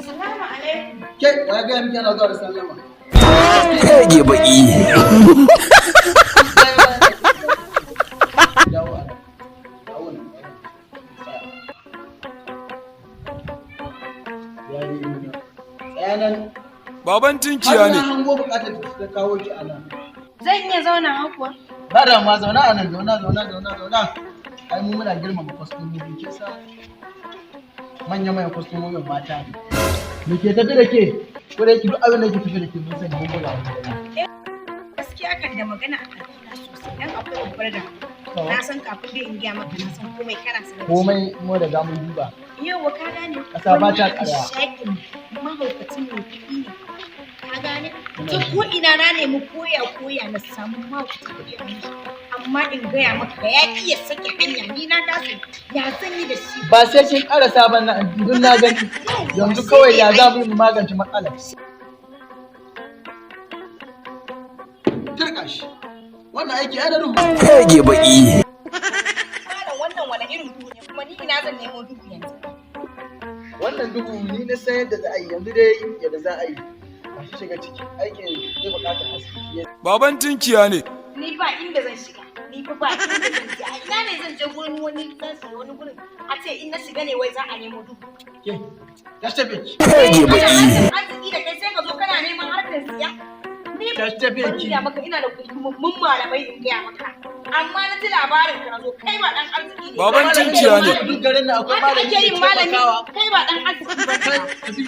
Salamu alaikum. Ke, wa ga miki ana zuwa da sallama? Kage baki. Dawo a nan. Dawo nan. Tsaya. Ya yi ina. Tsaya nan. Baban Har tinkiya na ne. hango bukatar da ta kawo ki a nan. Zan iya zauna kuwa? Ba da ma, zauna a nan, zauna, zauna, zauna, zauna. Ai mu muna girmama kwastomomi, ke sa. Manya manyan kwastomomin mata ne. Me ke tafi da ke? Ko da yake duk abin da ke tafi da ke mun sani, mun buga mun gani. Gaskiya kan da magana a bakina sosai, dan akwai babbar da. Na san kafin dai in gaya maka, na san komai kana sanar da shi. Komai mu da mun duba. Yauwa, ka gane. Ƙasa ba ta Wani ƙarya. Shakin mahaukacin mai kuɗi ne. Ka gane? Ta ko ina na nemi koya koya na samu mahaukacin kuɗi a mishi. Amma in gaya maka, ya iya sake hanya, ni na kasa ya zan yi da shi. Ba sai kin ƙara sabon nan, duk na gani. Yanzu kawai ya za mu yi mu magance matsalar. Turka shi. Wannan aiki ai da duhu. Kage baki. Malam, wannan wani irin duhu ne kuma? Ni ina zan nemo duhu yanzu? Wannan duhu ni na san yadda za a yi yanzu dai, yadda za a yi. Ba shi shiga ciki. Aikin zai buƙatar haske. Baban tinkiya ne. Ni ba inda zan shiga. Ni fa ba inda zan je. A ina ne zan je gurin wani, zan shiga wani gurin? A ce in na shiga ne wai za a nemo duhu. Ke, tashi tafi ki. Kage Ana baki. harkar arziki da kai, sai ka zo kana neman harkar siya. Ni Tashi tafi bari ki. gaya maka, ina da kumummun malamai, in gaya maka. Amma na ji labarin ka na zo, kai ba dan arziki ne. Baban tinkiya ne. Duk garin nan akwai Haka malami ake yin da malami, taimakawa. kai ba dan arziki ba. Kai, tafi.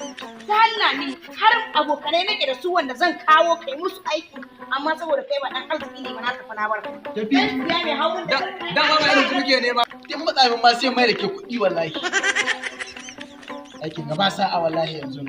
Ta Allah, ne har abokanai nake da su wanda zan kawo kai musu aiki, amma saboda kai ba dan arziki ne ba, na tafi na barka. Tafi. Dan siya mai haurin da Da ma ba irin ku muke nema. Kin matsafin ma sai mai da ke kuɗi wallahi. Aikin gaba sa'a wallahi yanzu.